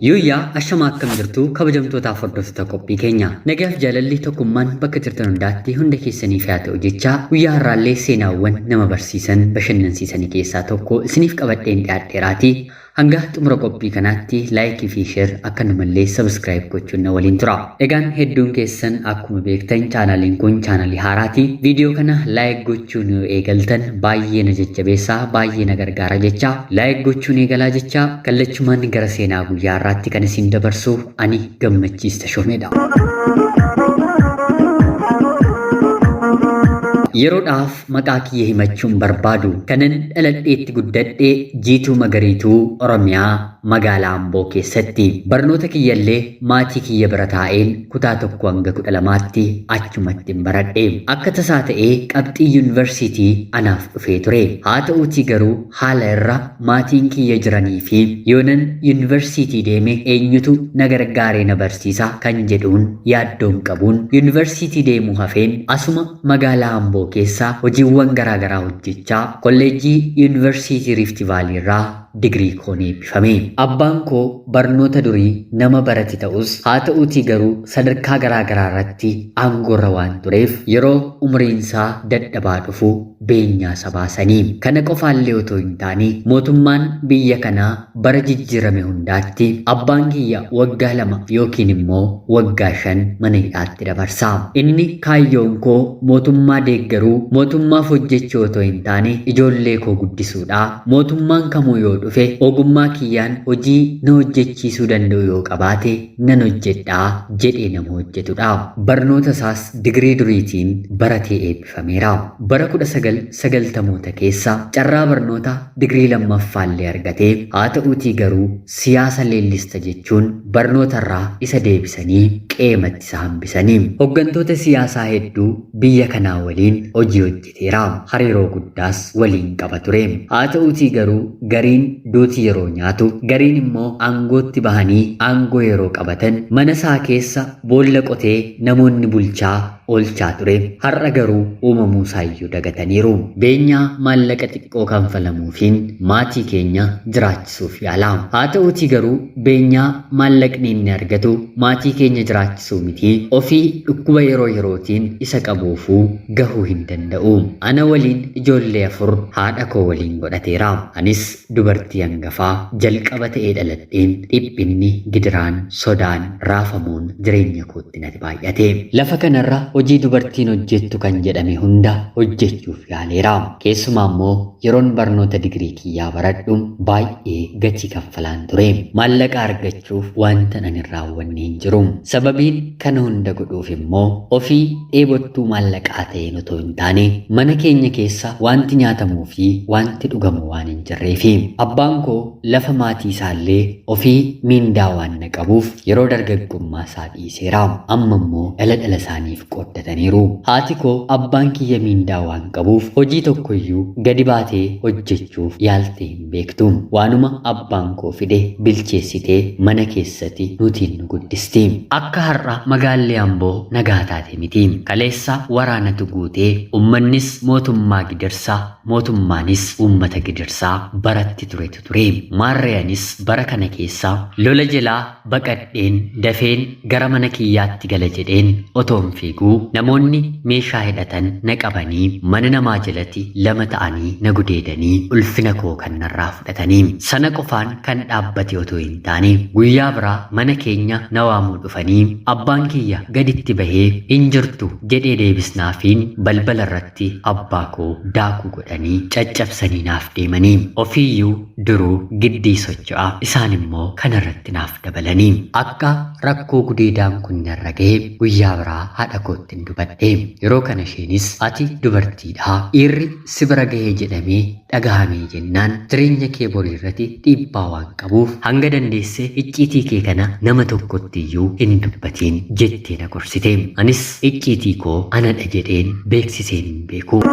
Yooyyaa ashamaa akkam jirtu kabajamtootaaf hordoftoota qophii keenya. Nagaaf jaalalli tokkummaan bakka jirtan hundaatti hunda keessaniif haa ta'u jechaa guyyaa har'aallee seenaawwan nama barsiisan bashannansiisanii keessaa tokko isiniif qabadheen dhiyaadheeraatii hanga xumura qophii kanaatti laayikii fi sheer akkanumallee sabiskiraayib gochuun na waliin tura. Egaan hedduun keessan akkuma beektan chaanaliin kun chaanalii haaraati. Viidiyoo kana laayik gochuun yoo eegaltan baay'ee na jajjabeessaa baay'ee na gargaara jecha laayik gochuun eegalaa jecha kallachumaan gara seenaa guyyaa har'aatti kan isin dabarsu ani Gammachiis Tashoomeedha. Yeroodhaaf maqaa kiyya himachuun barbaadu. Kanan dhaladheetti guddadhe Jiituu Magariituu Oromiyaa magaalaa Amboo keessatti. Barnoota kiyyallee maatii kiyya bira taa'een kutaa 1 hanga 12tti achumattin baradhe. Akka tasaa ta'ee qabxii yuunivarsiitii anaaf dhufee ture. Haa ta'uutii garuu haala irra maatiin kiyya jiranii fi yoonan yuunivarsiitii deeme eenyutu na gargaaree na barsiisa kan jedhuun yaaddoon qabuun yuunivarsiitii deemuu hafeen asuma magaalaa Amboo keessa hojiiwwan garaagaraa hojjechaa kolleejjii yuunivarsiitii Riifti Vaalii irraa digirii koon eebbifame. Abbaan koo barnoota durii nama barate ta'us haa ta'uutii garuu sadarkaa garaagaraa irratti aangoorra waan tureef yeroo umriinsaa dadhabaa dhufu beenyaa isa baasanii. Kana qofaallee otoo hin taane mootummaan biyya kanaa bara jijjiirame hundaatti abbaan kiyya waggaa 2 yookiin immoo waggaa 5 mana hidhaatti dabarsa. Inni kaayyoon koo mootummaa deeggaruu, mootummaaf hojjechuu otoo hin taane ijoollee koo guddisuudha. Mootummaan kamuu yoo dhufe ogummaa kiyyaan hojii na hojjechiisuu danda'u yoo qabaate nan hojjedha jedhee nama hojjetudha. Barnoota isaas digirii duriitiin baratee eebbifameera. Bara 1990moota keessa carraa barnoota digirii lammaffaallee argatee haa ta'uutii garuu siyaasa leellista jechuun barnootarraa isa deebisanii qe'eematti isa hambisanii. Hoggantoota siyaasaa hedduu biyya kanaa waliin hojii hojjeteera. Hariiroo guddaas waliin qaba ture. Haa ta'uutii garuu gariin duuti yeroo nyaatu, gariin immoo aangootti bahanii aangoo yeroo qabatan mana isaa keessa boolla qotee namoonni bulchaa oolchaa ture. Har'a garuu uumamuu isaayyuu dagataniiru. Beenyaa maallaqa xiqqoo kanfalamuufiin maatii keenya jiraachisuuf yaala. Haa ta'uutii garuu beenyaa maallaqni inni argatu maatii keenya jiraachisuu mitii ofii dhukkuba yeroo yerootiin isa qabuufuu gahuu hin danda'u. Ana waliin ijoollee 4 haadha koo waliin godhateera. Anis dubartii hangafaa jalqaba ta'ee dhaladheen dhiphinni, gidiraan, sodaan, raafamuun jireenya kootti natti baay'ate. Lafa kanarra hojii dubartiin hojjettu kan jedhame hunda hojjechuuf yaaleera. Keessumaa immoo yeroon barnoota digirii kiyyaa baradhu baay'ee gatii kanfalaan ture. Maallaqa argachuuf wantan ani hin raawwanne hin jiru. Sababiin kana hunda godhuuf immoo ofii dheebottuu maallaqaa ta'een otoo hin taane mana keenya keessa wanti nyaatamuu fi wanti dhugamu waan hin jirreefi. Abbaan koo lafa maatii isaallee ofii miindaa waan na qabuuf yeroo dargaggummaa isaa dhiiseera. Amma immoo dhala dhala isaaniif qooddataniiru. Haati koo abbaan kiyya miindaa waan qabuuf hojii tokkoyyuu gadi baatee hojjechuuf yaaltee hin beektu. Waanuma abbaan koo fide bilcheessitee mana keessati nutiin nu guddisti. Akka har'a magaalli Amboo nagaa taate miti. Kaleessa waraanatu guutee ummannis mootummaa gidirsa, mootummaanis uummata gidirsaa baratti turetu ture. Maarree anis bara kana keessa lola jelaa baqadheen dafeen gara mana kiyyaatti gala jedheen otoon fiiguu namoonni meeshaa hidhatan na qabanii mana namaa jalati lama ta'anii na gudeedanii ulfina koo kan narraa fudhatanii. Sana qofaan kan dhaabbate otoo hin taane guyyaa biraa mana keenya na waamuu dhufanii abbaan kiyya gaditti bahee hin jirtu jedhee deebisnaafiin balbala irratti abbaa koo daakuu godhanii caccabsanii naaf deemanii. Ofiiyyuu duruu giddii socho'a isaan immoo kanarratti naaf dabalanii. Akka rakkoo gudeedaan kun narra gahe guyyaa biraa haadha koottin dubadhe. Yeroo kana isheenis ati dubartiidha dhiirri si bira gahe jedhamee dhagahamee jennaan jireenya kee borii irrati dhiibbaa waan qabuuf hanga dandeesse icciitii kee kana nama tokkotti iyyuu hin dubbatiin jettee na gorsite. Anis icciitii koo anadha jedheen beeksiseen hin beeku.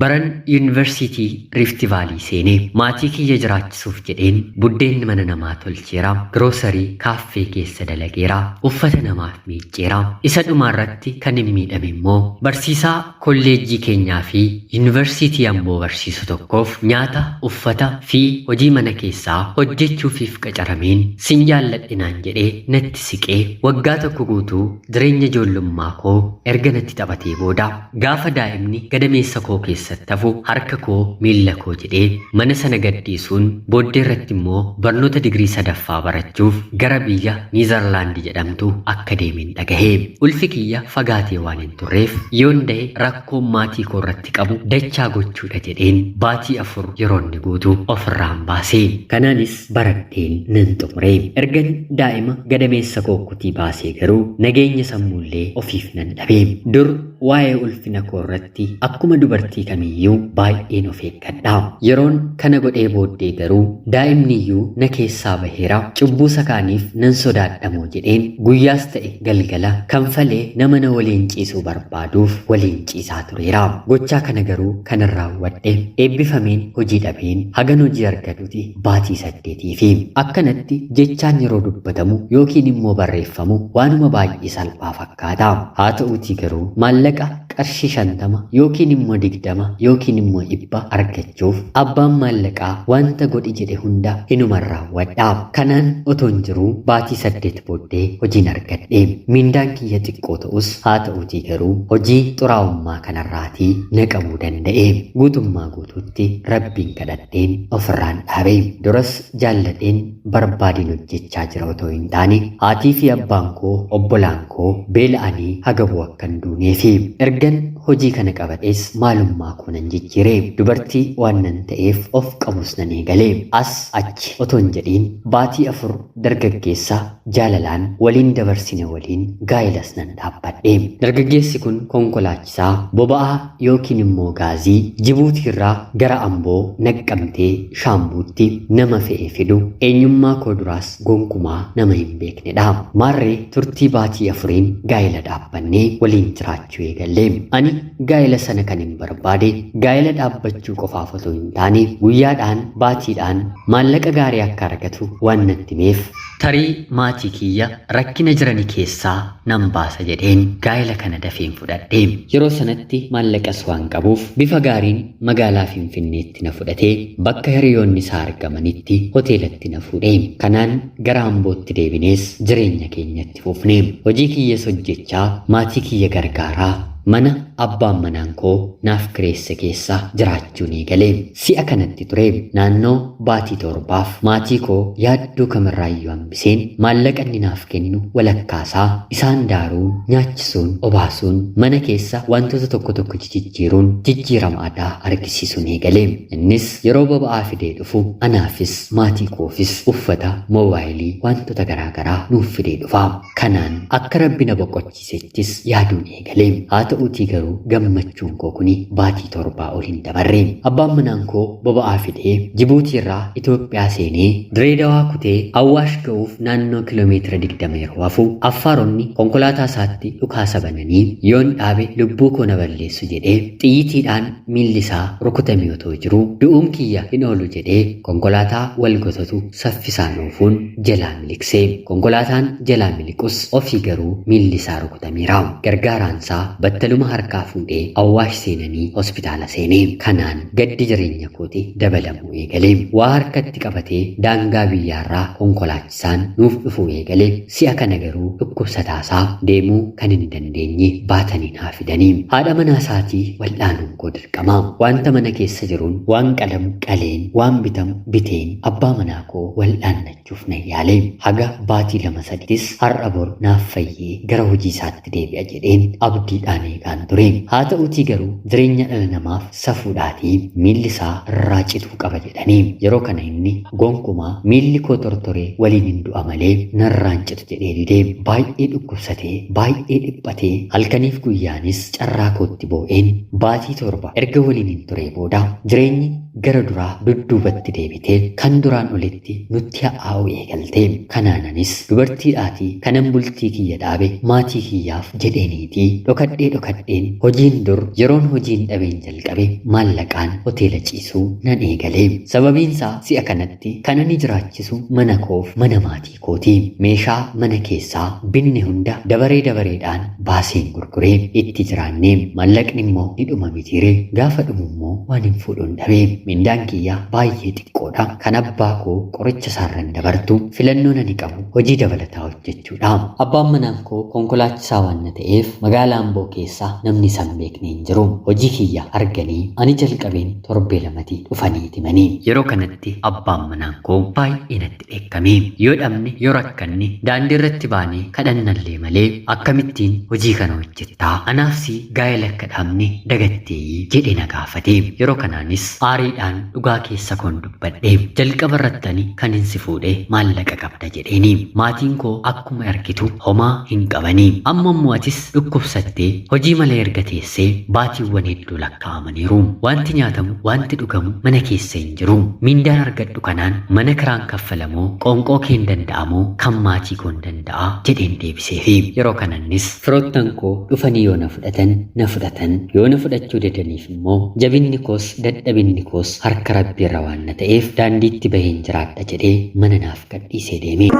baran yuunivarsiitii Riifti Vaalii seenee maatii kiyya jiraachisuuf jedheen buddeenni mana namaa tolcheera, giroosarii kaaffee keessa dalageera, uffata namaaf miicceera. Isa dhumaarratti kan hin miidhame immoo barsiisaa kolleejjii keenyaa fi yuunivarsiitii Amboo barsiisu tokkoof nyaata, uffata fi hojii mana keessaa hojjechuufiif qacarameen sin jaalladhe naan jedhee natti siqee waggaa tokko guutuu jireenya ijoollummaa koo erga natti taphatee booda gaafa daa'imni gadameessa koo keessatti hafu harka koo miilla koo jedhee mana sana gadhiisuun booddee irratti immoo barnoota digirii sadaffaa barachuuf gara biyya Niizerlaandi jedhamtu akka deemeen dhagahe. Ulfi kiyya fagaatee waan hin turreef yoon da'e rakkoon maatii koo irratti qabu dachaa gochuudha jedheen baatii 4 yeroo inni guutu ofirraan baase. Kanaanis baradheen nan xumure. Ergan daa'ima gadameessa koo kutii baasee garuu nageenya sammuullee ofiif nan dhabe. Dur waa'ee ulfina koo irratti akkuma dubartii kamiyyuu baay'een of eeggadha. Yeroon kana godhee booddee garuu daa'imniyyuu na keessaa baheera, cubbuu sakaaniif nan sodaadhamoo jedheen guyyaas ta'e galgala kanfalee nama na waliin ciisuu barbaaduuf waliin ciisaa tureera. Gochaa kana garuu kanan raawwadhe eebbifameen hojii dhabeen hagan hojii argatuti baatii 8 fi akkanatti jechaan yeroo dubbatamu yookiin immoo barreeffamu waanuma baay'ee salphaa fakkaata. Haa ta'uutii garuu maallaqa qarshii 50 yookiin immoo 20 yookiin immoo 100 argachuuf abbaan maallaqaa wanta godhi jedhe hunda hinuman raawwadha. Kanaan otoon jiruu baatii 8 booddee hojiin argadhe. Miindaan kiyya xiqqoo ta'us haa ta'uutii garuu hojii xuraa'ummaa kanarraatii na qabuu danda'e. Guutummaa guutuutti Rabbiin kadhadheen ofirraan dhaabe. Duras jaalladheen barbaadeen hojjechaa jira otoo hin taane haatii fi abbaan koo obbolaan koo beela'anii hagabuu akka hin duuneefi. Ergan hojii kana qabadhes maalummaa koo nan jijjiire. Dubartii waan nan ta'eef of qabus nan eegale. As achi otoo hin jedhiin baatii 4 dargaggeessa jaalalaan waliin dabarsine waliin gaa'ilas nan dhaabbadhe. Dargaggeessi kun konkolaachisaa boba'aa yookiin immoo gaazii Jibuutiirraa gara Amboo naqqamtee Shaambuutti nama fe'ee fidu eenyummaa koo duraas gonkumaa nama hin beeknedha. Maarree turtii baatii 4 gaa'ila dhaabbannee waliin jiraachuu eegalle. Ani gaa'ila sana kan hin barbaade gaa'ila dhaabbachuu qofaaf otoo hin taane guyyaadhaan baatiidhaan maallaqa gaarii akka argatu waan natti himeef tarii maatii kiyya rakkina jirani keessaa nan baasa jedheen gaa'ila kana dafeen fudhadhe. Yeroo sanatti maallaqas waan qabuuf bifa gaariin magaalaa Finfinneetti na fudhatee bakka hiriyoonni isaa argamanitti hoteelatti na fuudhe. Kanaan gara Ambootti deebinees jireenya keenyatti fufne. Hojii kiyyas hojjechaa maatii kiyya gargaaraa mana abbaan manaan koo naaf kireesse keessa jiraachuun eegale. Si'a kanatti ture naannoo baatii 7 maatii koo yaaddoo kamirraayyuu hambiseen maallaqa inni naaf kennu walakkaasaa isaan daaruun, nyaachisuun, obaasuun, mana keessa wantoota tokko tokko jijjiiruun jijjiirama aadaa argisiisuun eegale. Innis yeroo boba'aa fidee dhufu anaafis maatii koofis uffata, moobaayilii, wantoota garaagaraa nuuf fidee dhufa. Kanaan akka Rabbi na boqochiisettis yaaduun eegale. Haa ta'uutii garuu gammachuun koo kuni baatii 7 ol hin dabarre. Abbaan manaan koo boba'aa fidee Jibuutiirraa Itoophiyaa seenee Direedawaa kutee Awwaash ga'uuf naannoo kiiloomeetira 20 yeroo hafu Affaaronni konkolaataa isaatti dhukaasa bananii yoon dhaabe lubbuu koo na balleessu jedhee xiyyiitiidhaan miilli isaa rukutamee otoo jiruu du'uun kiyya hin oolu jedhee konkolaataa wal gotatu saffisaan oofuun jalaa miliqse. Konkolaataan jalaa miliqus ofii garuu miilli isaa rukutameera. Gargaaraan isaa battaluma harkaa fuudhee Awwaash seenanii hospitaala seene. Kanaan gaddi jireenya kooti dabalamuu eegale. Waa harkatti qabatee daangaa biyyaarraa konkolaachisaan nuuf dhufuu eegale. Si'a kana garuu dhukkubsataasaa deemuu kan hin dandeenye baatanii naa fidanii. Haadha manaa isaatii wal'aanuun koo dirqama. Wanta mana keessa jiruun waan qalamu qaleen, waan bitamu biteen abbaa manaa koo wal'aannachuuf nan yaale. Haga baatii 2-3 har'a bor naaf fayyee gara hojii isaatti deebi'a jedheen abdiidhaan eegaan ture. Haa ta'uutii garuu jireenya dhala namaaf safuudhaatii miilli isaa irraa cituu qaba jedhanii. Yeroo kana inni gonkumaa miilli koo tortoree waliin hin du'a malee narraan citu jedhee didee baay'ee dhukkubsatee baay'ee dhiphatee halkaniif guyyaanis carraa kootti boo'een baatii 7 erga waliin hin turee booda jireenyi gara duraa dudduubatti deebitee kan duraan olitti nutti ha'aa'u eegalte. Kanaananis dubartiidhaatii kanan bultii kiyya dhaabe maatii kiyyaaf jedheeniitii dhokadhee dhokadheen hojiin dur yeroon hojiin dhabeen jalqabe maallaqaan hoteela ciisuu nan eegale. Sababiinsaa si'a kanatti kan ani jiraachisu mana koof mana maatii kooti. Meeshaa mana keessaa binne hunda dabaree dabareedhaan baaseen gurguree itti jiraanne. Maallaqni immoo ni dhuma mitiire, gaafa dhumu immoo waan hin fuudhuun dhabe. Mindaan kiyya baay'ee xiqqoodha. Kan abbaa koo qoricha isaarran dabartu filannoon ani qabu hojii dabalataa hojjechuudha. Abbaan manaan koo konkolaachisaa waan na ta'eef magaalaa Amboo keessa namni isaan beekne hin jiru. Hojii kiyya arganii ani jalqabeen torbee lamatti dhufanii himanii. Yeroo kanatti abbaan manaan koo baay'ee natti dheekkame. Yoo dhabne yoo rakkanne daandii irratti baanee kadhannallee malee akkamittiin hojii kana hojjettaa? Anaaf si gaa'ela akka dhaabne dagatteeyi jedhe na gaafate. Yeroo kanaanis aariidhaan dhugaa keessa koon dubbadhe. Jalqaba irratti ani kan hin si fuudhe maallaqa qabda jedheeni. Maatiin koo akkuma argitu homaa hin qabanii. Amma immoo atis dhukkubsattee hojii malee erga teessee baatiiwwan hedduu lakkaa'amaniiru. Wanti nyaatamu, wanti dhugamu mana keessa hin jiru. Mindaan argadhu kanaan mana kiraan kaffalamoo, qoonqoo kee hin danda'amoo, kan maatii koo hin danda'a jedheen deebiseefi. Yeroo kanannis firoottan koo dhufanii yoo na fudhatan na fudhatan, yoo na fudhachuu didaniif immoo jabinni koos dadhabinni koos harka rabbiirra waan na ta'eef daandiitti baheen jiraadha jedhee mana naaf gadhiisee deeme.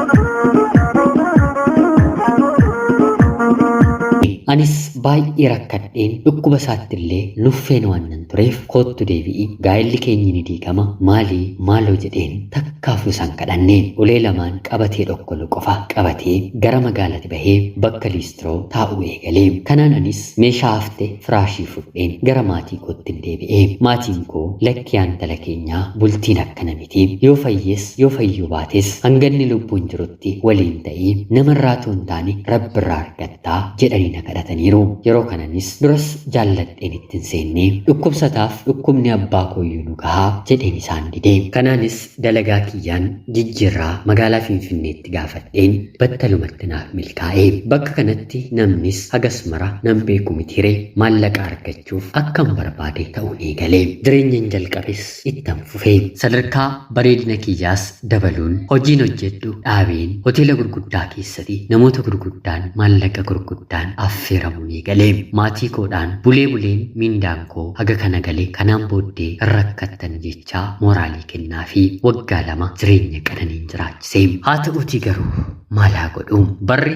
Anis baay'ee rakkadheen dhukkuba isaatti illee nuffeen waan nan tureef koottu deebi'i gaa'elli keenyi ni diigama maalii maaloo jedheen takkaafuu isaan kadhanne. Ulee lamaan qabatee dhokkolu qofa qabatee gara magaalatti bahee bakka liistiroo taa'uu eegale. Kanaan anis meeshaa hafte firaashii fudheen gara maatii kootti deebi'e. Maatiin koo lakkii intala keenyaa bultiin akkana miti, yoo fayyees yoo fayyuu baates hanganni lubbuun jirutti waliin ta'ii namarraa otoo hin taane rabbirraa argattaa jedhanii na kadhataniiru. Yeroo kananis duras jaalladheen ittiin seennee dhukkubsataaf dhukkubni abbaa kooyyuu nu gahaa jedheen isaan dide. Kanaanis dalagaa kiyyaan jijjiirraa magaalaa Finfinneetti gaafadheen battalumatti naaf milkaa'e. Bakka kanatti namnis hagas mara nan beeku mitiire maallaqa argachuuf akkan barbaade ta'uun eegale. Jireenyan jalqabes ittan fufe. Sadarkaa bareedina kiyyaas dabaluun hojiin hojjedhu dhaabeen hoteela gurguddaa keessatti namoota gurguddaan maallaqa gurguddaan affeeramuun eegale. Maatii koodhaan bulee buleen mindaan koo haga kana gale kanaan booddee rakkattan jechaa mooraalii kennaa fi waggaa 2 jireenya qananiin jiraachise. Haa ta'uutii garuu maalaa godhu? Barri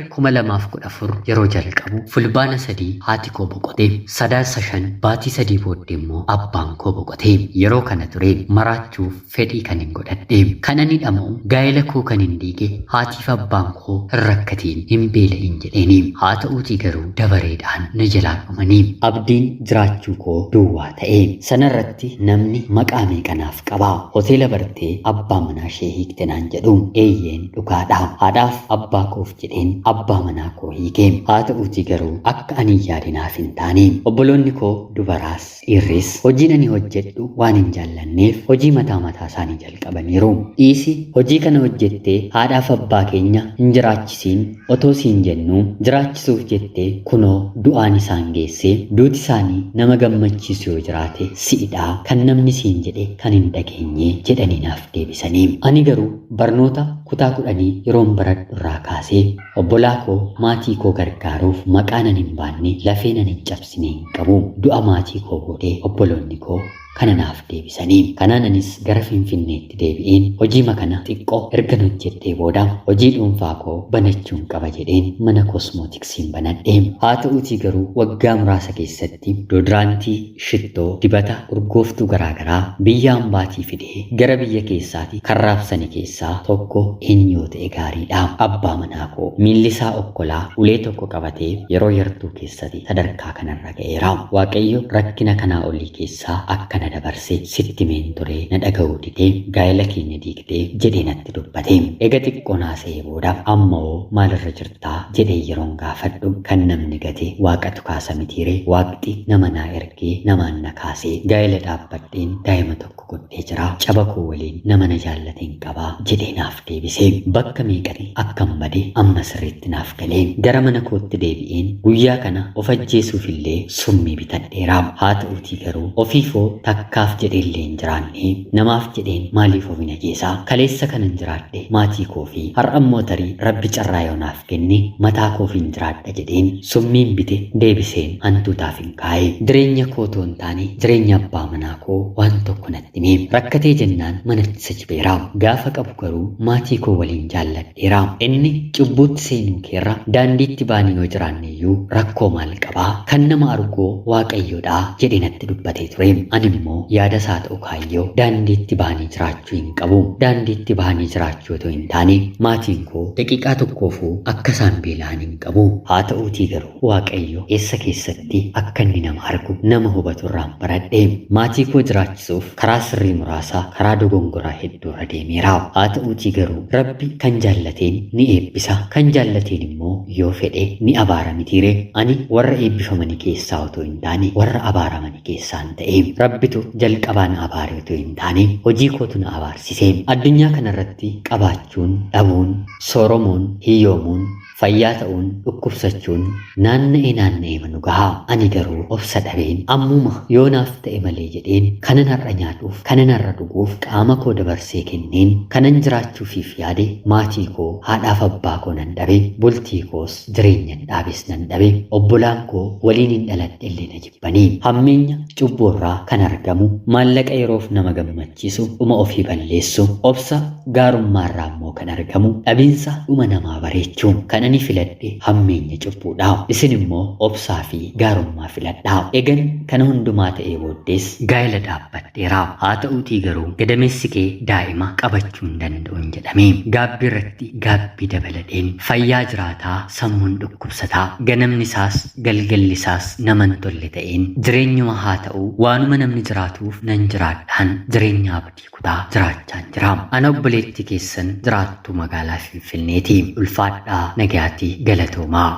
2014 yeroo jalqabu fulbaana 3 haati koo boqote. Sadaasa 5 baatii 3 booddee immoo abbaan koo boqote. Yeroo kana ture maraachuuf fedhii kan hin godhadhe. Kan ani dhama'u gaa'ela koo kan hin diige haatiif abbaan koo hin rakkatiin hin beela'in jedheeni. Haa ta'uutii garuu dabareedhaan na jalaa dhumanii abdiin jiraachuu koo duwwaa ta'e. Sanarratti namni maqaa meeqanaaf qaba? Hoteela bartee abbaa manaa ishee hiikte naan jedhu. Eeyyeen dhugaadha. Haadhaaf abbaa koof jedheen abbaa manaa koo hiike. Haa ta'uutii garuu akka ani yaade naaf hin taane. Obboloonni koo dubaraas dhiirris hojiin ani hojjedhu waan hin jaallanneef hojii mataa mataa isaanii jalqabaniiru. Dhiisi hojii kana hojjettee haadhaaf abbaa keenya hin jiraachisiin otoo siin jennuu jiraachisuuf jettee kunoo du'aan isaan geessee duuti isaanii nama gammachiisu yoo jiraate si'idha kan namni siin jedhe kan hin dhageenye jedhanii naaf deebisanii. Ani garuu barnoota kutaa 10 yeroon baradhu irraa kaasee obbolaa koo maatii koo gargaaruuf maqaa nan hin baanne lafee nan hin cabsine hin qabu. Du'a maatii koo boodee obboloonni koo kana naaf deebisanii. Kanaan anis gara Finfinneetti deebi'een hojii makana xiqqoo ergan hojjedhee booda hojii dhuunfaa koo banachuun qaba jedheen mana kosmootiksiin banadhe. Haa ta'uutii garuu waggaa muraasa keessatti doodiraantii, shittoo, dibata, urgooftuu garaagaraa biyya hambaatii fidee gara biyya keessaati kan raabsani keessaa tokko eenyu yoo ta'e gaariidha. Abbaa manaa koo miilli isaa okkolaa ulee tokko qabatee yeroo yartuu keessatti sadarkaa kanarra ga'eera. Waaqayyo rakkina kanaa olii keessaa akka na dabarse sitti meen ture na dhaga'uu didee gaa'ela keenya diigdee jedhee natti dubbate. Ega xiqqoo naasa'ee booda ammoo maalirra jirtaa jedhee yeroon gaafadhu kan namni gate waaqatu kaasa mitiire waaqti nama naa ergee namaan na kaasee gaa'ela dhaabbadheen daa'ima tokko godhee jira. Caba koo waliin nama na jaallateen qabaa jedhee naaf deebise. Bakka meeqati akkam bade amma sirriitti naaf galee gara mana kootti deebi'een guyyaa kana of ajjeesuuf illee summii bitadheera. Haa ta'uutii garuu ofiifoo Takkaaf jedheellee hin jiraanne. Namaaf jedheen maaliif of hin ajjeesaa? Kaleessa kanan jiraadhe maatii koo fi har'a immoo tarii Rabbi carraa yoo naaf kenne mataa koof hin jiraadha jedheen summiin bite deebiseen hantuutaaf hin kaa'e. Jireenya koo otoo hin taane jireenya abbaa manaa koo waan tokko natti hime. Rakkatee jennaan manatti isa jibeera. Gaafa qabu garuu maatii koo waliin jaalladheera. Inni cubbuutti seenuu keerra daandiitti baanee yoo jiraanne iyyuu rakkoo maal qabaa? Kan nama arguo Waaqayyoodha jedhee natti dubbatee ture. Ani immoo yaada isaa ta'u kaayyoo daandiitti bahanii jiraachuu hin qabu. Daandiitti bahanii jiraachuu otoo hin taane maatiin koo daqiiqaa tokkoofuu akka isaan beela'an hin qabu. Haa ta'uutii garuu Waaqayyo eessa keessatti akka inni nama argu nama hubatu irraan baradhe. Maatii koo jiraachisuuf karaa sirrii muraasa karaa dogongoraa hedduu irra deemeera. Haa ta'uutii garuu Rabbi kan jaallateen ni eebbisa, kan jaallateen immoo yoo fedhe ni abaara mitiiree? Ani warra eebbifamani keessaa otoo hin taane warra abaaramani keessaan ta'e. Rabbitu jalqabaa na abaare otoo hin taane hojii kootu na abaarsise. Addunyaa kanarratti qabaachuun, dhabuun, sooromuun, hiyyoomuun, fayyaa ta'uun, dhukkubsachuun naanna'ee naanna'eema nu gaha. Ani garuu obsa dhabeen ammuma yoo naaf ta'e malee jedheen kanan har'a nyaadhuuf, kanan har'a dhuguuf qaama koo dabarsee kenneen kanan jiraachuufiif yaade maatii koo, haadhaaf abbaa koo nan dhabe, bultii koos jireenyan dhaabes nan dhabe, obbolaan koo waliinin dhaladhe illee na jibbanii. Hammeenya cubbuu irraa kan argamu maallaqa yeroof nama gammachiisu dhuma ofii balleessu, obsa gaarummaa irraa immoo kan argamu dhabiinsa dhuma namaa bareechu. Kan ani filadhe hammeenya cubbuudha. Isin immoo obsaa fi gaarummaa filadhaa. Egan kana hundumaa ta'ee booddees gaa'ela dhaabbadheera. Haa ta'uutii garuu gadameessi kee daa'ima qabachuu hin danda'u hin jedhame. Gaabbii irratti gaabbii dabaladheen fayyaa jiraataa sammuun dhukkubsataa ganamni isaas galgalli isaas nama hin tolle ta'een jireenyuma haa ta'u waanuma namni jiraatuuf nan jiraadhaan jireenya abdii kutaa jiraachaan jira. Ana obboleettii keessan jiraattuu magaalaa Finfinneeti. Ulfaadhaa nagayaati galatoomaa.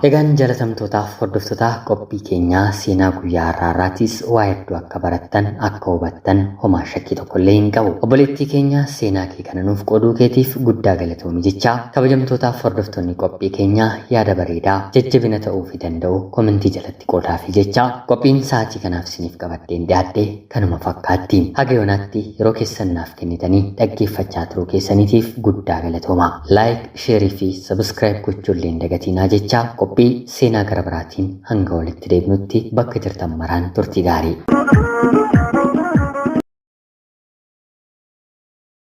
Egaan jaalatamtootaaf hordoftoota qophii keenyaa seenaa guyyaa har'aa irraatis waa hedduu akka barattan akka hubattan homaa shakkii tokkollee hin qabu. Obboleettii keenya seenaa kee kana nuuf qooduu keetiif guddaa galatoomi jechaa kabajamtootaaf hordoftoonni qophii keenyaa yaada bareedaa jajjabina ta'uufi danda'u komentii jalatti qoodaafi jechaa qophiin sa'aatii kanaaf isiniif qabadheen dhiyaadhe kanuma fakkaatti. Haga yoonaatti yeroo keessan naaf kennitanii dhaggeeffachaa turuu keessaniitiif guddaa galatoomaa. Like, share fi subscribe gochuullee hin dagatiinaa jechaa qophii seenaa gara biraatiin hanga walitti deebinutti bakka jirtan maraan turtii gaarii.